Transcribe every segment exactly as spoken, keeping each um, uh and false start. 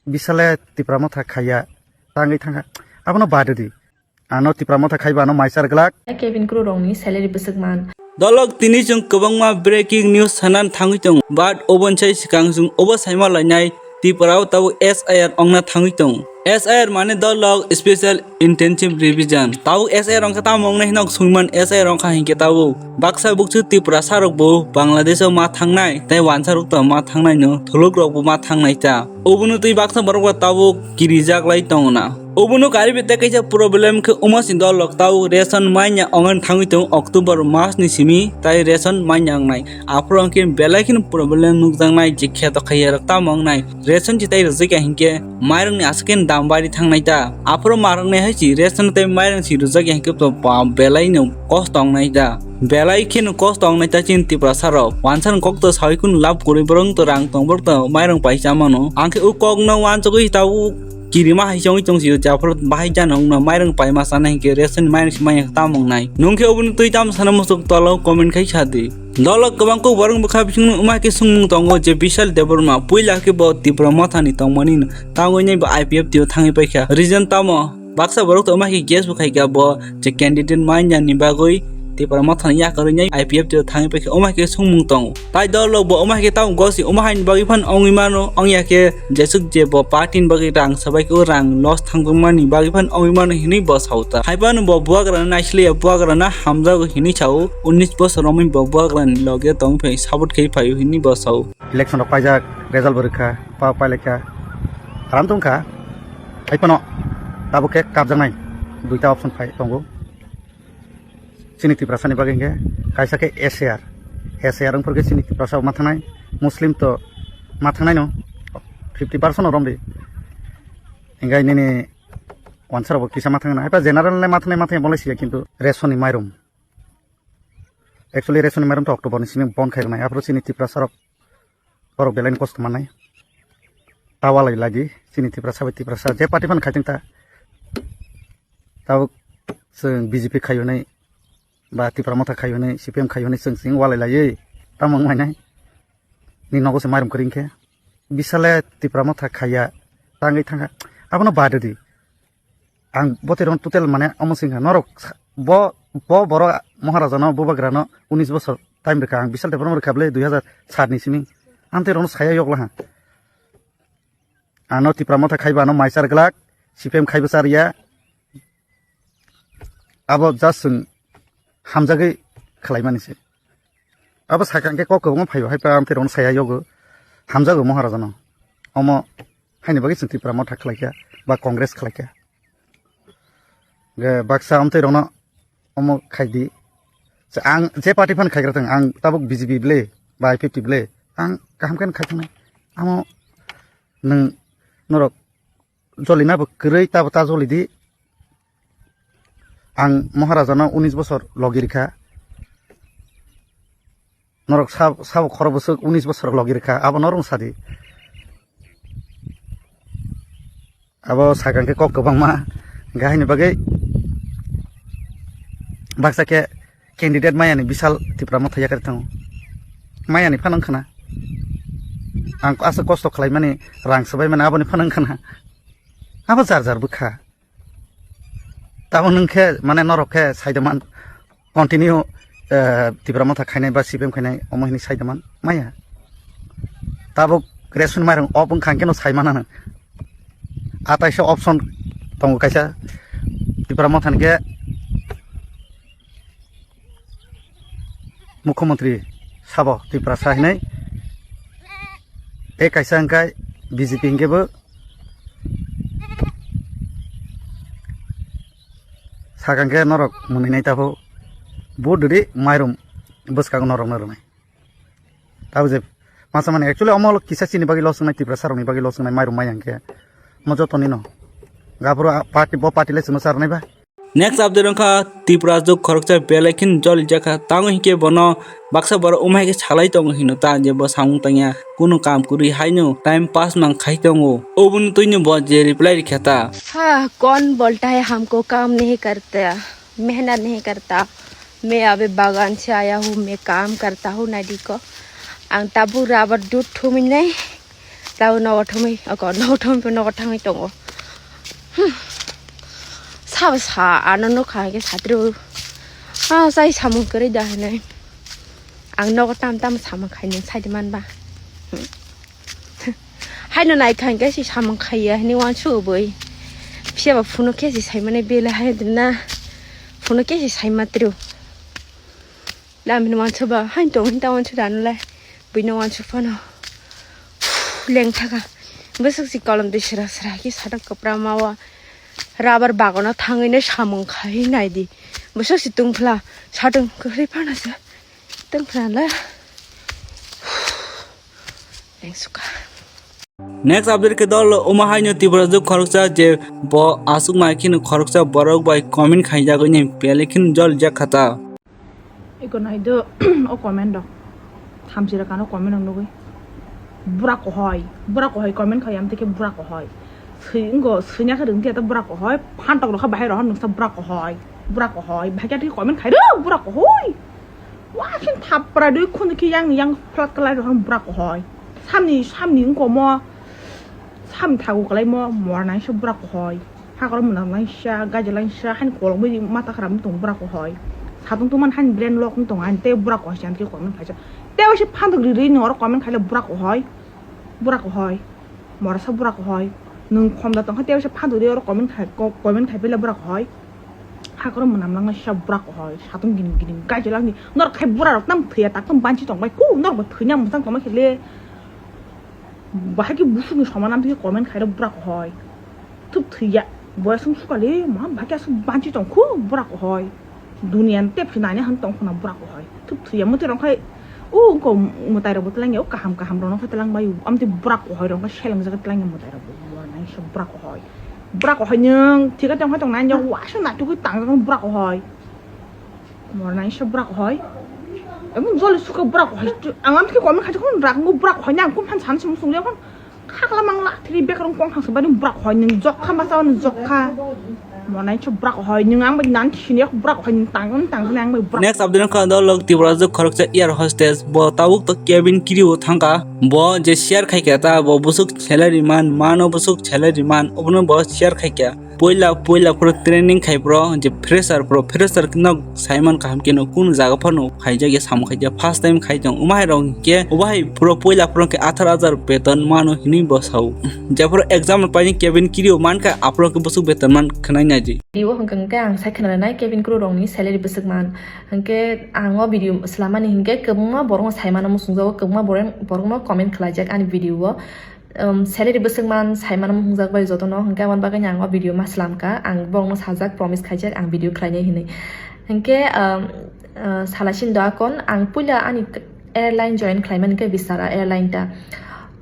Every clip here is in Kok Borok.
Bisale Tipra Motha khaiya, tangwi thangkha. Abono bade di. Ano Tipra Motha khaiba ano maichar glak. Kevin Kru rongni salary bwswk man. Dolok tini chwng kwbangma breaking news sanan thangwi tongo, but oboni sai swkang chwng obo saima lainai Tripura o tabuk S I R ongna thangwi tongo. S I R mane dolok special intensive revision. Tabuk S I R ongkha tamo wngnai hinok sungman S I R ongkha hinkhe tabuk baksa bukchu Tripura sarok bo Bangladesh o ma thangnai, tei wansa rok to ma thangnai no, thuluk rok bo ma thangnai ta. Obono twi baksa borok bo tabuk kirijak lai tongo na. Obono kari bete kaisa problem khe omo si dolok tabuk ration manya ongan thangwi tongo October mas ni simi tai ration manya ongnai. Aphuru hwnkhe belai kheno problem nukjaknai je kheto khaiya rok tamo ongnai. Ration si tai rwjakya hinkhe mairung ni aswk khe dam bari thangnai ta. Aphuru marwk nai hai si ration tei mairung si rwjakya hinkhe to ba belai no kosto ongnai ta. Belai kheno kosto ongnai ta chini Tiprasa rok. Wansa ni kok to sawi kunu lab kwrwi borok to rang tong borok to mairung pai chamano. Ang khe o kok no wansugwi ta o kirima hai chongwi tong sio japhuru bahai jana wngno mairung paima sana hinkhe ration mairung si manya tamo wngnai. Nwng khe oboni twi tamo sana muchuk tolo comment khai sa di. Dolok kwbang kok borok bwkha bisingno wngma khe swngmung tongo je Bishal Debbarma puila khe bo Tipra Mothani tongmani tangwi nai bo I P F T o thangwi paikha. Reason tamo? Baksa borok to wngma khe guess bo khaikha bo je candidate manya ni bagwi Tipra Mothani yakarwi nai I P F T o thangwi paikha wngma khe swngmung tongo. Tai dolok bo wngma khe tamo gosi wngma haini bagwi phano wngwi mano wngya khe jeswk je bo party ni bagwi rang sabai khe o rang loss thangjakmani bagwi phano wngwi mano hinwi bo sao ta. Hai phano bo buagrano naisiliya buagrano hamjago hinwi sao. Unnish bosor romwi bo buagrani loge tongwi phai support khai phaio hinwi bo sao. Election rok paijak, result bo rwkha, pa-, pailaikha. Aram tongkha. Hai phano tabuk khe kapjaknai duita option phai tongo. Chini Tiprasa ni bagwi hinkhe kaisa khe S A R. S A R wngphuru khe chini Tiprasa bo ma thangnai, Muslim to ma thangnai no fifty percent no romdi. Hinkhe nini wansa rok bo kisa ma thangnai. Hai pa general le ma thangnai, ma thangnai bolai siya kintu ration ni mairum. Actually, ration ni mairum to October ni simi bon khai rwnai. Aphuru chini Tiprasa rok borok belai ni kosto mannai. Ta walai lagi chini Tiprasa bai Tiprasa je party phano khai tong ta. Tabuk chwng B J P khai hwnwi ba Tipra Motha khai hwnwi, C P M khai hwnwi chwng chwng walai laiwi tamo wng mainai. Ni nogo se mairum kwrwi khe. Bisale Tipra Motha khaiya tangwi thangkha. Abono bade di. Ang botwi rokno total mane omo singkha norok sa-, bo, bo borok Maharaja no bubagra no unis bosor time rwkha ang Bishal Debbarma rwkha bwle dui hazar sat ni simi. Ang tei rokno saya yok laha. Ano Tipra Motha khaiba ano maichar glak, C P M khaibo chariya. Abo just chwng hamjagwi khlaimani se. Abo sakha hwnkhe kok kwbangma phaio, hai pa amtwi rokno saya yogo. Hamjago Maharaja no. Omo haini bagwi chwng Tipra Motha khlaikha ba Congress khlaikha. Ge baksa amtwi rokno omo khaidi. Ang je party phan khaigra thang, ang tabuk B J P ble ba I P F T ble. Ang kaham khe khai thangna. Amo nwng norok jolina bo kwrwi tabo ta joli di. Ang Maharaja no unis bosor logi rikha. Norok sab-, sabo khoro bwswk unis bosor logi rikha. Abo norok sadi. Abo sakang khe kok kwbangma. Gahini bagwi baksa khe candidate mayani Bishal Tipra Motha yakar thango. Mayani phanang khana. Ang asa kosto khlaimani rang swbaimani aboni phanang khana. Abo jar jar bwkha. Tamo nwng khe mane norok khe saidaman continue, eh, Tipra Motha khainai ba C P M khainai omo hinwi saidaman maya. Tabuk ration mairung op wngkha hwnkhe no saimana nwng. Ataisa option tongo kaisa Tipra Motha hwnkhe Mukhyamantri sabo Tiprasa hinwi. Tei kaisa hwnkhe B J P hwnkhe bo sakang khe norok mwnwi nai tabuk vote rwdi mairum bwskango norokno rwnai. Tabuk je masa mani actually omo kisa chini bagwi loss wngnai Tiprasa rokni bagwi loss wngnai mairum maya hwnkhe omo jotoni no. Gaphuru a party bo party le chwngno charwnai ba. Next update wngkha Tripura juk khoroksa belai khe jolijakha, tamo hinkhe bono baksa borok wngma hai khe salai tongo hino ta, je bo samung tangya, kunu kam kwrwi haino time pass mang khai tongo, oboni twino bo je reply rikha ta. हाँ, कौन बोलता है हमको काम नहीं करता? मेहनत नहीं करता। मैं अभी बागान से आया हूँ, मैं काम करता हूँ नदी को। Ang tabuk rubber dud thuminai, Tao nogo thumwi, oko nogo thumwi nogo thangwi tongo. Hmm. Sabo sa ano nukha hwnkhe satru. Ah, chai samung kwrwi da hinwi. Ang nogo tam tam samung khainwi saidi manba. Hmm. Haino naikha hwnkhe si samung khaiya hinwi uansukgwi. Phiyaba phunuk khe si saimani bela hai na. Phunuk khe si saimatru. Lamini uansukba haino tongo hinta uansuk da nulai. Buino uansuk phano. Lengthaka. Bwswk si kolom twi sra sra khe satung kwpra ma o. Rubber bagano thangwi no samung khai naidi. Bwswk si tungphla satung kwrwi phano se. Tungphla la. Lengsukha. Next update khe dol omo haino Tiprajwk khoroksa je bo aswk nai kheno khoroksa borok bai comment khaijagwi ni pele kheno jol jak khata. Iko nai do o comment do. Thamsira kano comment ang nugwi. Bura kohoi, bura kohoi comment khai am tike bura kohoi. Swi ngo swinya khe rwng khe bura kohoi. Phantok rokha bahai rohor nungsa bura kohoi. Bura kohoi. Bahai khe comment khai do bura kohoi. Wa khin thapra dui khun khe yang yang flat kalai rohor bura kohoi. Samni samni ngko mo. Samni thagu kalai mo mor nai se bura kohoi. Hakoro mwnam laisa, gaja laisa, hani kolok bai mata khara mung tong bura kohoi. Satung tungman hani brain lock mung tong ani tei bura kohoi se anke comment khaisa. Tei waisa phantok ri ri nung oro comment khaile bura kohoi. Bura kohoi. Morasa bura kohoi. Nung khomda tongkha tei waisa phantok ri oro comment khai, ko-, comment khai pele bura kohoi. Hakoro mwnam langna sisa bura kohoi. Satung gini gini gaja langni. Nor khai bura rok tam thwiya tak tam banchi tong bai. Ku nor bo thwina mwchang tong bai khele. Bahai khe busukni soman amtwi comment khairok bura kohoi. Thuk thwiya. Boya sung sukali ma bahai khe aswk banchi tong khu bura kohoi. Duniya ni tep se nani han tong khuna bura kohoi. Thuk thwiya mwtai rok khai. O ko mwtai rok bo twlang ya o kaham kaham rok no khai twlang bai amtwi bura kohoi rok khai seleng jak twlang ya mwtai rok bo. Mo nai se bura kohoi. Bura kohoi nung thik tong khai tong nai ya wa se na thuk tang jak bura kohoi. Mornai se bura kohoi. Emon joli suka bura kohoi. Ang am ke comment khaji khon rak ngu bura kohoi nang kum han san sum sung le khon. Khakla mangla thiri bekrong kong khang se bani bura kohoi nung jok kha masa nung jok kha. Mornai se bura kohoi nung ang bai nan sini bura kohoi nung tang tang nang bai bura. Next update kha do lok Tiprajwk khoroksa air hostess bo tabuk to cabin crew thangka bo je share khai kha ta bo busuk salary man mano busuk salary man obono bo share khai kha. Poila poila phuru training khai phuru je fresher phuru fresher no saiman kaham keno kunu jaga phano khaijak ya samung khaijak first time khai tong umahai rok ke ubahai phuru poila phuru ke athar hajar beton mano hinui bo sao. Jephuru exam paini cabin crew mankha aphuru ke busuk beton man khnai naidi. Video hwnkhe ang sai khna nai cabin crew rokni salary bwswk man hwnkhe ang o video swlamani hinkhe kwbangma borok no saimano muchungjago kwbangma borok no comment khlaijak ani video o. Um, salary bwswk man saimano muchungjak bai jotono, hwnkhe aboni bagwi ang o video ma swlamkha, ang borokno sajak, promise khaijak ang video khlainai hinwi. Hwnkhe, um, uh, salaisini do akon ang puila ani airline join khlaimani khe Vistara airline ta.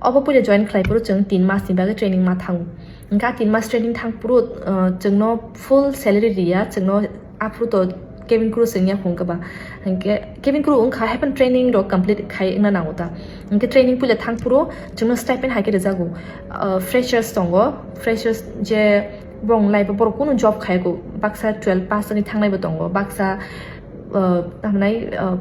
Obo puila join khlai phuru chwng tin mas ni bagwi training ma thango. Hwnkhe a tin mas training thang phuru, uh, chwngno full salary riya, chwngno aphuru to cabin crew se wngya hwnkhe ba. Hwnkhe cabin crew wngkha, haikhe training rok complete khai wngna nango ta. Hwnkhe training puila thang phuru chwngno stipend haikhe rwjago. Uh, freshers tongo, freshers je bong lai bo borok kunu job khaiyago, baksa twelve pass wngwi thangnai bo tongo, baksa, uh, tamhinai, uh,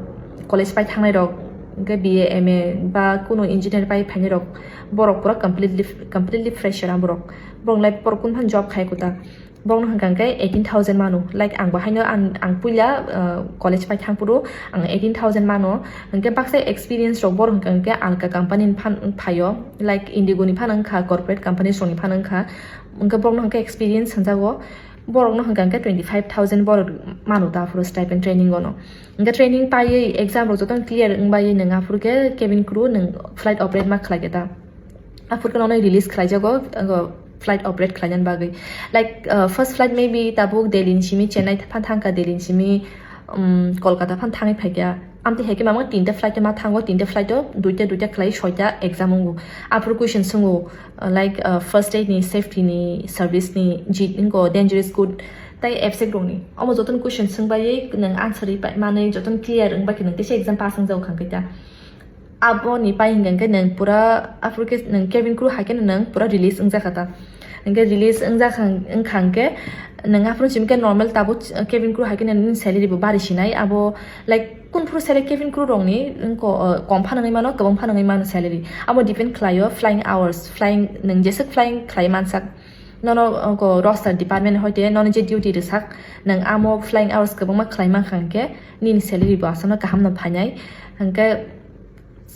college pai thangnai rok, hwnkhe B A, M A ba kunu engineer pai phainai rok, borok pura completely, completely fresher ang borok. Borok lai borok kunu phano job khaiyago ta. Borokno hwnkha hwnkhe eighteen thousand mano, like, ang bo haino ang, ang puila, uh, college pai thang phuru ang eighteen thousand mano, hwnkhe baksa experience rok borok hwnkha hwnkhe alka company ni phan phaio, like, Indigo ni phano wngkha, corporate companies rok ni phano wngkha, hwnkhe borokno hwnkhe experience hwnjago, borokno hwnkha hwnkhe twenty five thousand borok mano ta aphuru stipend training o no, hwnkhe training paiwi exam rok jotono clear wngbai nwng aphuru khe cabin crew nwng flight operate ma khlai khe ta. Aphuru khe nono release khlaijago, uh, flight operate khlainani bagwi. Like, uh, first flight maybe tabuk Delhi ni simi Chennai phan thangkha, Delhi ni simi, um, Kolkata phan thangwi phaikha. Amtwi hai khe mama tinta flight ma thango, tinta flight o duita duita khlai soita exam wngo. Aphuru question swngo, uh, like, uh, first aid ni, safety ni, service ni, jit wngo, dangerous good, tai absent rokni. Omo jotono question swngbai nwng answer ri pai manwi jotono clear wngbai khe nwng teisa exam pass wngjago khangkhe ta. Aboni pai hingka hingke nwng pura, aphuru khe nwng cabin crew hai khe nwng pura release wngjakha ta. Hingke release wngjakha, wngkha hingke nwng aphuru simi khe normal tabuk cabin crew hai khe nini salary bo bari sinai. Abo like kunphuru salary cabin crew rokni wngko, uh, kom phano wngwi mano, kwbang phano wngwi mano salary. Abo depend khlaio flying hours, flying nwng jeswk flying khlai mansak. Nono, uh, ko roster department hoite nono je duty rwsak, nwng amo flying hours kwbangma khlai mankha hingke nini salary bo aswkno kaham no phainai. Hingke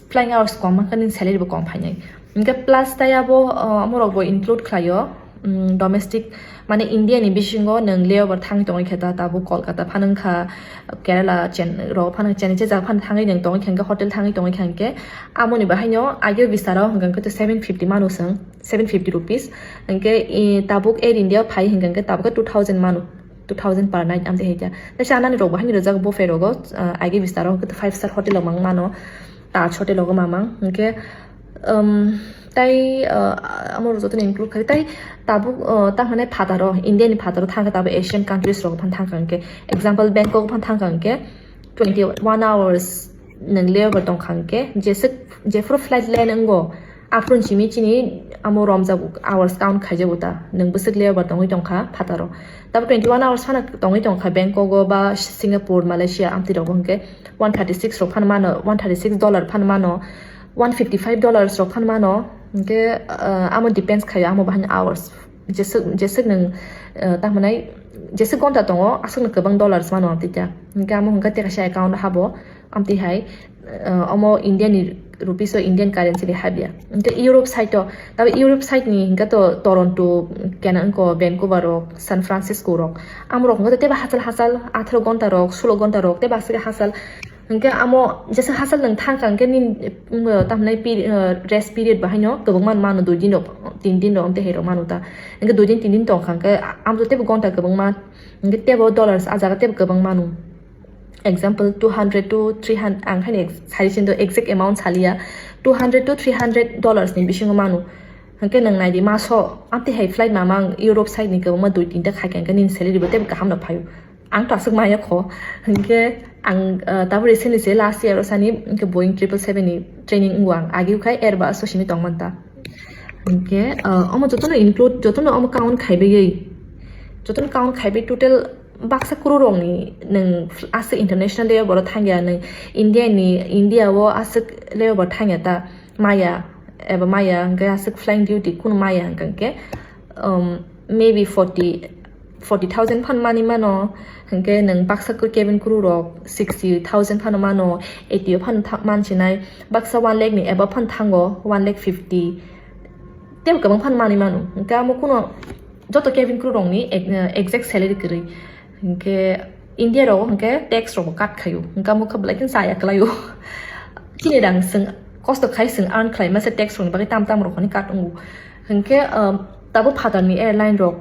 flying hours kom mankha nini salary bo kom phainai. Hingke plus tai abo, uh, amorok bo include khlaio, um, domestic, mane India ni bisingo nwng layover thangwi tongwi khe ta, tabuk Kolkata phano wngkha, Kerala, Chen-, rok phano Chennai je jaga phano thangwi nwng tongwi khe hingke hotel thangwi tongwi khe hingke amoni bahaino ageo bisaro hingke seven fifty manu swng, seven fifty rupees. Hingke, eh, tabuk Air India phai hingke tabuk two thousand manu, two thousand per night amte haikhe. Tai chanani rok bahaino rijak buffet rogo, uh, ageo bisaro hingke five star hotel rok mang mano. Taj hotel rogo mamang hingke, um, tai, uh, amo jotono include khai tai tabuk, uh, ta hwnai phataro, India ni phataro thangkha tabuk Asian countries rogo phan thangkha hingke, example Bangkok phan thangkha hingke twenty one hours nwng layover tongkha hingke jeswk, jephuru flight land wngo aphuru simi chini amo romjak hours count khaijago ta nwng bwswk layover tongwi tongkha phataro. Tabuk twenty one hours phano tongwi tongkha Bangkok o ba Singapore, Malaysia amtwi rogo hingke one thirty six rok phano mano, one thirty six dollar phano mano, one fifty five dollars rok phano mano. Hingke, uh, amo depends khaio amo bahani hours. Jeswk, jeswk nwng, uh, ta hwnai jeswk gonta tongo aswkno kwbang dollars mano amtwi ta. Hingke amo hingke tei kaisa account habo amtwi hai, uh, omo India ni rupees o Indian currency bai habya. Hingke Europe side o, tabe Europe side ni hingke to Toronto, kena wngko Vancouver rok, San Francisco rok. Amorok hingke to teibo hachal hachal atharo gonta rok, sulo gonta rok, teibo aswk hachal. Hingke amo jesa hachal nwng thangkha hingke nini, mm, tamhinai peri-, uh, rest period bahaino kwbangma mano dui din rok, tin din rok amtwi hai rok mano ta. Hingke dui din tin din tongkha hingke amtwi teibo gonta kwbangma, hingke teibo dollars ah jaga teibo kwbang mano. Example two hundred to three hundred, ang haino ex-, sari sindo exact amount saliya, two hundred to three hundred dollars ni bisingo mano. Hingke nwng naidi maso amtwi hai flight mamang Europe side ni kwbangma dui tinta khaikha hingke nini salary bo teibo kaham no phaio. Ang to aswk maya kho. Hingke ang, uh, tabuk recently se last year o sani hingke Boeing triple seven ni training wngo ang. Agi ukhai Airbus o simi tongmanta. Hingke, uh, omo jotono include, jotono omo count khaibai, jotono count khaibai total baksa kuru rokni nwng aswk international level o thangya, nwng India ni, India o aswk level o thangya ta maya, eba maya hingke aswk flying duty kunu maya hingke, um, maybe forty, forty thousand phan mani mano, hingke nwng baksa kuru cabin crew rok sixty thousand phano mano, eighty o phano tha-, mansinai, baksa one lakh ni above phano thango, one lakh fifty, tei kwbang phano manwi mano. Hingke amo kuno joto cabin crew rokni ek-, exact salary kwrwi. Hingke India rogo hingke tax rogo cut khaio, hingke amo khe belai kheno chaya kwlaio. Chini rang chwng kosto khai chwng earn khlai masa tax rokni bagwi tam tam rok hwnwi cut wngo. Hingke, um, tabuk phatarni airline rok,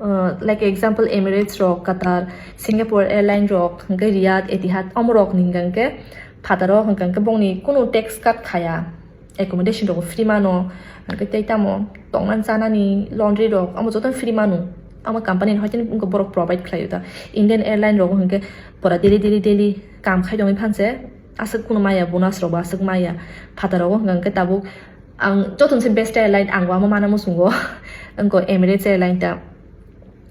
uh, like example Emirates rok, Qatar, Singapore airline rok, hingke Riyadh, Etihad, omo rokni hingke phataro hingke bongni kunu tax cut khaya, accommodation rok free mano, hingke tei tamo tongna chanani laundry rok omo joto free mano, omo company ni hoite borok provide khlaio ta. Indian airline rok hingke pora daily daily daily kam khai tongwi phanse, aswk kunu maya bonus rok bo aswk maya, phataro hingke tabuk. Ang jotono se best airline ang bo amo mana muchungo, wngkha Emirates airline ta.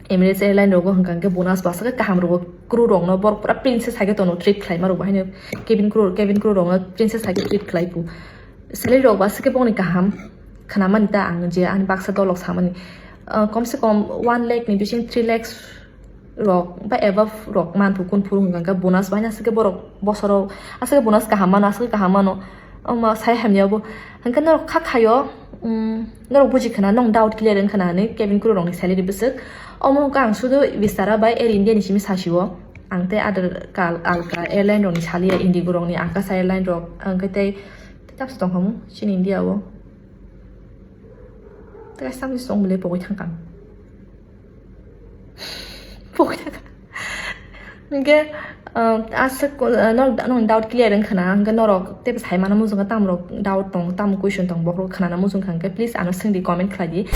Emirates airline rogo hwnka hwnkhe bonus bo aswk kaham rwo, crew rokno borok pura princess hai khe tono treat khlaima rok bo haino cabin crew, cabin crew rokno princess hai khe treat khlai phu. Salary rok bo aswk khe bongni kaham khwnamani ta ang je ani baksa dolok samani. Ah, kom se kom one lakh ni bising three lakhs rok ba above rok man phu kun phuru hwnka hwnkhe bonus bo haino aswk khe borok bosoro aswk khe bonus kaham mano, aswk khe kaham mano. Omo sai hamya bo. Hwnkhe norok kha khaio, um, norok buji khna, nong doubt clear wng khna hinwi cabin crew rokni salary bwswk. Omo wngkha ang sudu Vistara bai Air India ni simi sasio. Ang tei other kal-, alka airline rokni saliya, Indigo rokni, Akasa Airline rok, ang khe tei, tei tamsa tong khamu chini India o. Tei kaisa tamsa tong bwle pogwi thangkang. Pogwi thangkang. Hingke, ah, aswk, ah, norok, norok doubt clear wng khna, hingke norok teibo sai mano muchungo tamo rok doubt tong, tamo question tong, bohrok khnana muchung kha, hingke please ano swngdi, comment khlai di.